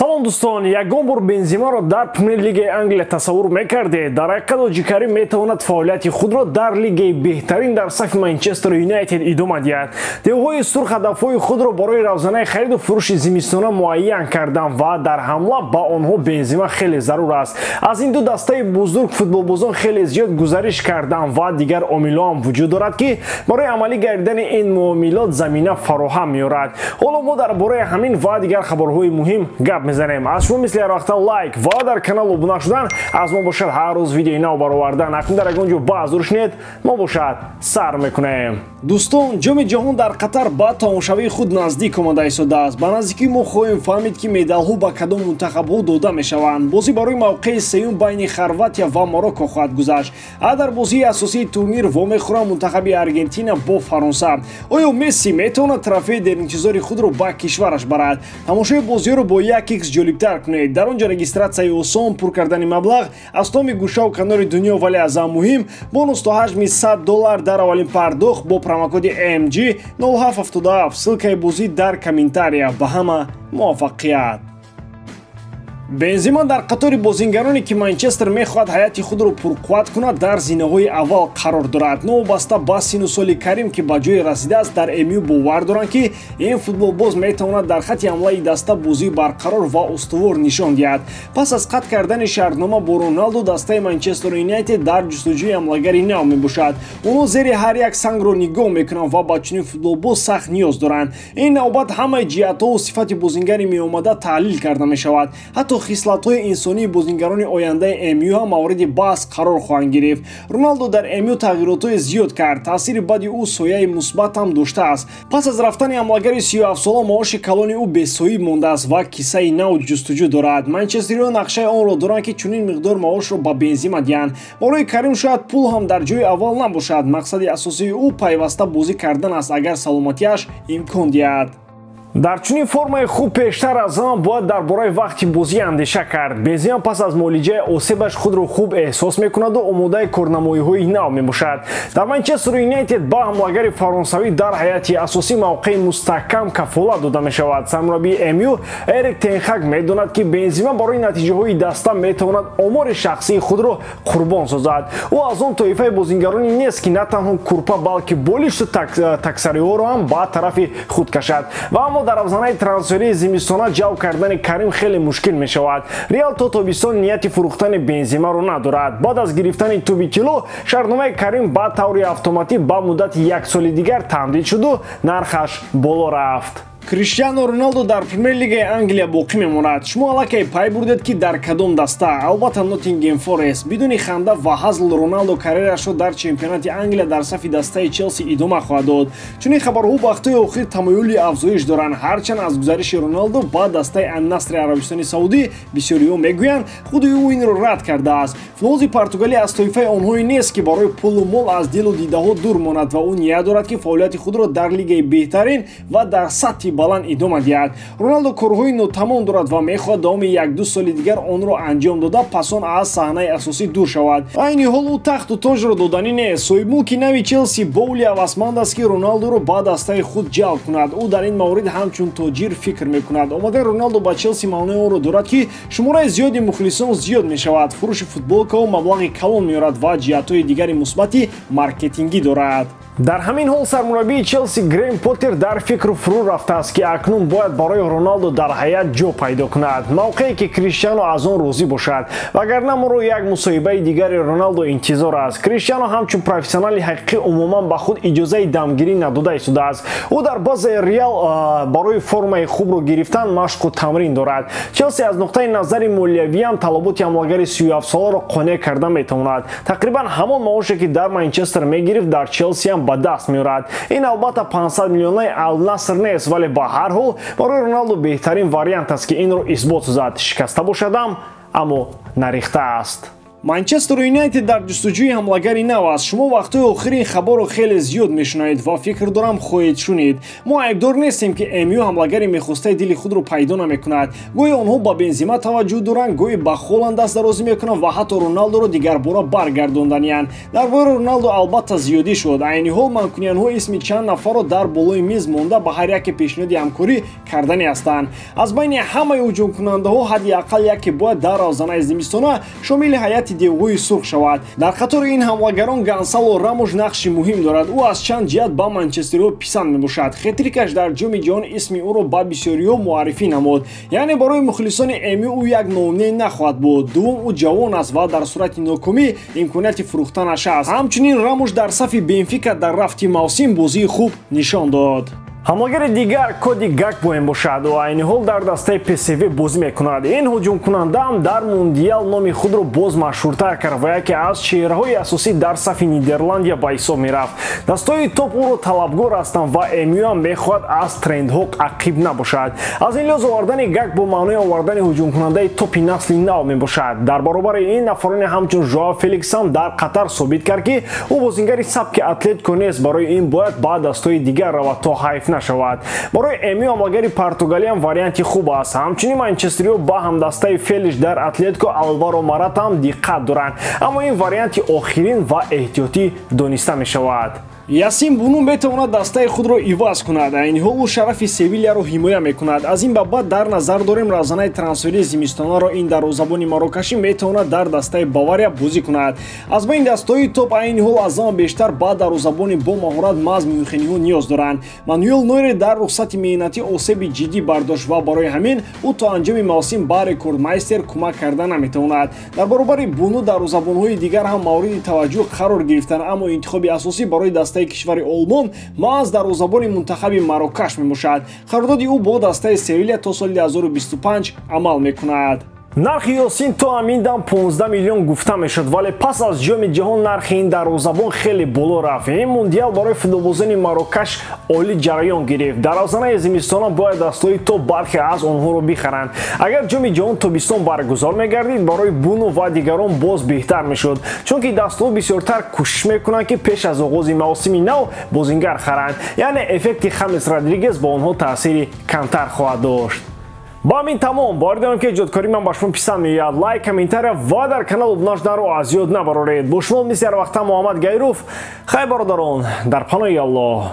Салом дӯстон, ягон бор Бензимаро дар Премер-лигаи Англия тасаввур мекардед? Дар ҳақиқат Ҳоҷи Карим метавонад фаъолияти худро дар лигаи беҳтарин дар сафи Манчестер Юнайтед идома диҳад. Девҳои сурх ҳадафҳои худро барои равзанаи хариду фурӯши зимистона муайян карданд ва дар ҳамла ба онҳо Бензима хеле зарур аст. Аз ин ду дастаи бузург футболбозон хеле зиёд гузариш карданд ва дигар омилҳо ҳам вуҷуд дорад, ки барои амалӣ гардидани ин муомилот замина фароҳам меорад. Ҳоло мо дар бораи ҳамин ва дигар хабарҳои муҳим гап мезанем. Аз шумо мисли ҳар вақта лайк ва дар канал обуна шудан, аз мо бошад ҳар рӯз видеои нав баровардан. Акнун дар ягон ҷо баъзур шунед, мо бошад сар мекунем. Дӯстон, ҷоми ҷаҳон дар Қатар ба тамошавии худ наздик омада истодааст. Ба наздикӣ мо хоҳем фаҳмид, ки медалҳо ба кадом мунтахабҳо дода мешаванд. Бозӣ барои мавқеи сеюм байни Хорватия ва Марокко хоҳад гузашт. А дар бозии асосии турнир вомехӯранд мунтахаби Аргентина бо Фаронса. Оё Месси метавонад трофеи деринтизори худро ба кишвараш барад? Тамошои бозиҳоро бо 1x ҷолибтар кунед. Дар он ҷо регистратсияи осон, пур кардани маблағ аз томи гӯшаву канори дунё, вале аз ҳам муҳим бонус то ҳаҷми $100 дар аввалин пардохт бо промокоди MG 0777. Ссылкаи бозӣ дар комментария. Ба ҳама муваффақият. Бензима дар қатори бозингароне, ки Манчестер мехоҳад ҳайати худро пурқувват кунад, дар зинаҳои аввал қарор дорад. Новобаста ба сину соли Карим, ки ба ҷое расидааст, дар МЮ бовар доранд, ки ин футболбоз метавонад дар хатти ҳамлаи даста бозии барқарор ва устувор нишон диҳад. Пас аз қатъ кардани шартнома бо Роналду, дастаи Манчестер Юнайтед дар ҷустуҷӯи ҳамлагари нав мебошад. Онҳо зери ҳар як сангро нигоҳ мекунанд ва ба чунин футболбоз сахт ниёз доранд. Ин навбат ҳамаи ҷиҳатҳову сифати бозингари меомада таҳлил карда мешавад. Ҳатто хислатҳои инсонии бозингарони ояндаи МЮ ҳам мавриди баҳс қарор хоҳанд гирифт. Роналдо дар МЮ тағйиротҳои зиёд кард. Таъсири бади ӯ сояи мусбат ҳам доштааст. Пас аз рафтани ҳамлагари 37-сола маоши калони ӯ бесоҳиб мондааст ва киссаи нав ҷустуҷӯ дорад. Манчестериён нақшаи онро доранд, ки чунин миқдор маошро ба Бензима диҳанд. Барои Карим шояд пул ҳам дар ҷои аввал набошад. Мақсади асосии ӯ пайваста бозӣ кардан аст, агар саломатиаш имкон диҳад. Дар чунин формаи хуб пештар аз ҳама бояд дар бораи вақти бозӣ андеша кард. Бензима пас аз муолиҷаи осебаш худро хуб эҳсос мекунаду омодаи корнамоиҳои нав мебошад. Дар Манчестер Юнайтед ба ҳамлагари фаронсавӣ дар ҳайати асосӣ мавқеи мустаҳкам кафолат дода мешавад. Сармураббии МЮ Эрик тен Хаг медонад, ки Бензима барои натиҷаҳои даста метавонад омори шахсии худро қурбон созад. Ӯ аз он тоифаи бозингароне нест, ки на танҳо курпа, балки болишту таксариҳоро ҳам ба тарафи худ кашад. Ва аммо дар равзанаи трансферии зимистона ҷалб кардани Карим хеле мушкил мешавад. Реал то тобистон нияти фурӯхтани Бензимаро надорад. Баъд аз гирифтани туби тилло, шартномаи Карим ба таври автоматӣ ба муддати як соли дигар тамдид шуду нархаш боло рафт. Криштиану Роналду дар Премер-лигаи Англия боқӣ мемонад. Шумо аллакай пай бурдед, ки дар кадом даста? Албатта, Ноттингем Форест. Бидуни ханда ва ҳазл Роналду карьерашро дар чемпионати Англия дар сафи дастаи Челси идома хоҳад дод. Чунин хабарҳо вақтҳои охир тамоюли афзоиш доранд. Ҳарчанд аз гузариши Роналду ба дастаи Ан-Насри Арабистони Саудӣ бисёриҳо мегӯянд, худи ӯ инро рад кардааст. Футболбози португалӣ аз тоифаи онҳое нест, ки барои пулу мол аз дилу дидаҳо дур монад ва ӯ ният дорад, ки фаъолияти худро дар лигаи беҳтарин ва дар сатҳи баланд идома диҳад. Роналдо корҳои нотамом дорад ва мехоҳад давоми як-ду соли дигар онро анҷом дода, пас он аз саҳнаи асосӣ дур шавад. Айни ҳол ӯ тахту тоҷро доданӣ нест. Соҳибмулки нави Челси Боули ҳавасманд аст, ки Роналдоро ба дастаи худ ҷалб кунад. Ӯ дар ин маврид ҳамчун тоҷир фикр мекунад. Омадани Роналдо ба Челси маънои онро дорад, ки шумораи зиёди мухлисон зиёд мешавад, фурӯши футболкаҳо маблағи калон меорад ва ҷиҳатҳои дигари мусбати маркетингӣ дорад. Дар ҳамин ҳол сармураббии Челси Грем Поттер дар фикру фурӯ рафтааст, ки акнун бояд барои Роналдо дар ҳайат ҷо пайдо кунад, мавқее ки Криштиану аз он розӣ бошад. Вагарна моро як мусоҳибаи дигари Роналдо интизор аст. Криштиану ҳамчун профессионали ҳақиқӣ умуман ба худ иҷозаи дамгирӣ надода истодааст. Ӯ дар базаи Реал барои формаи хубро гирифтан машқу тамрин дорад. Челси аз нуқтаи назари молиявиам талаботи ҳамлагари 37-соларо қонеъ карда метавонад. Тақрибан ҳамон маоше, ки дар Манчестер мегирифт, дар Челсиам ба даст меорад. Ин албатта 500 миллионаи Ал-Наср нест, вале ба ҳар ҳол барои Роналду беҳтарин вариант аст, ки инро исбот созад. Шикаста бошадам, аммо нарехтааст. Манчестер Юнайтед дар ҷустуҷӯи ҳамлагари нав аст. Шумо вақтҳои охир ин хабарро хеле зиёд мешунавед ва фикр дорам хоҳед шунид. Мо айбдор нестем, ки МЮ ҳамлагари мехостаи дили худро пайдо намекунад. Гӯё онҳо ба Бензима таваҷҷӯҳ доранд, гӯё ба Холанд даст дарозӣ мекунанд ва ҳатто Роналдоро дигарбора баргардонданиянд. Дар бораи Роналдо албатта зиёдӣ шуд. Айни ҳол манкуниянҳо исми чанд нафарро дар болои миз монда ба ҳар яке пешниҳоди ҳамкорӣ кардани ҳастанд. Аз байни ҳамаи ҳуҷумкунандаҳо ҳадди ақал яке бояд дар равзанаи зимистона шомили ҳайати девҳои сурх шавад. Дар қатори ин ҳамлагарон Гонсало Рамош нақши муҳим дорад. Ӯ аз чанд ҷиҳат ба манчестериҳо писанд мебошад. Хетрикаш дар ҷоми ҷаҳон исми ӯро ба бисёриҳо муаррифӣ намуд. Яъне барои мухлисони МЮ ӯ як номне нахоҳад буд. Дуввум, ӯ ҷавон аст ва дар сурати нокомӣ имконияти фурӯхтанаш аст. Ҳамчунин Рамош дар сафи Бенфика дар рафти мавсим бозии хуб нишон дод. Ҳамлагари дигар Коди Гакпо мебошад. Ӯ айни ҳол дар дастаи ПСВ бозӣ мекунад. Ин ҳуҷумкунандаам дар мундиал номи худро боз машҳуртар кард ва яке аз чеҳраҳои асосӣ дар сафи Нидерландия ба ҳисоб мерафт. Дастҳои топ ӯро талабгор ҳастанд ва МЮ мехоҳад аз трендҳо ақиб набошад. Аз ин лиҳоз овардани Гакпо маънои овардани ҳуҷумкунандаи топи насли нав мебошад. Дар баробари ин нафароне ҳамчун Жоао Феликс ҳам дар Қатар собит кард, ки ӯ бозингари сабки Атлетико нест. Барои ин бояд ба дастҳои дигар равад то ҳайф нашавад. Барои МЮ ҳамлагари португалиям варианти хуб аст. Ҳамчунин манчестериҳо ба ҳамдастаи Фелиш дар Атлетико Алваро Марата ҳам диққат доранд, аммо ин варианти охирин ва эҳтиётӣ дониста мешавад. Ясин Буну метавонад дастаи худро иваз кунад. Айни ҳол ӯ шарафи Севилияро ҳимоя мекунад. Аз ин ба баъд дар назар дорем равзанаи трансферии зимистонаро. Ин дарвозабони марокашӣ метавонад дар дастаи Бавария бозӣ кунад. Аз байни дастҳои топ айни ҳол аз ҳама бештар ба дарвозабони бо маҳорат маҳз мюнхениҳо ниёз доранд. Мануэл Нойер дар рухсати меҳнатӣ осеби ҷиддӣ бардошт ва барои ҳамин ӯ то анҷоми мавсим ба рекордмайстер кӯмак карда наметавонад. Дар баробари Буну дарвозабонҳои дигар ҳам мавриди таваҷҷӯҳ қарор гирифтанд, аммо интихоби асосӣ барои дастаи кишвари Олмон маҳз дарвозабони мунтахаби Марокаш мебошад. Қарордоди ӯ бо дастаи Севилия то соли 2025 амал мекунад. Нархи Ёсин то ҳамин дам 15 миллион гуфта мешуд, вале пас аз ҷоми ҷаҳон нархи ин дарвозабон хеле боло рафт. Ин мундиал барои футболбозони Марокаш олӣ ҷараён гирифт. Дар равзанаи зимистона бояд дастҳои топ бархе аз онҳоро бихаранд. Агар ҷоми ҷаҳон тобистон баргузор мегардид, барои Буну ва дигарон боз беҳтар мешуд, чунки дастҳо бисёртар кӯшиш мекунанд, ки пеш аз оғози мавсими нав бозингар харанд. Яъне эффекти Хамес Родригес ба онҳо таъсири камтар хоҳад дошт. Ба ҳамин тамом. Бовар дорам, ки эҷодкории ман ба шумо писанд меояд. Лайк, комментария ва дар канал обуна шуданро аз ёд набароред. Бо шумо мисли ҳар вақта Муҳаммад Гайров. Хайр, бародарон, дар паноҳи Аллоҳ.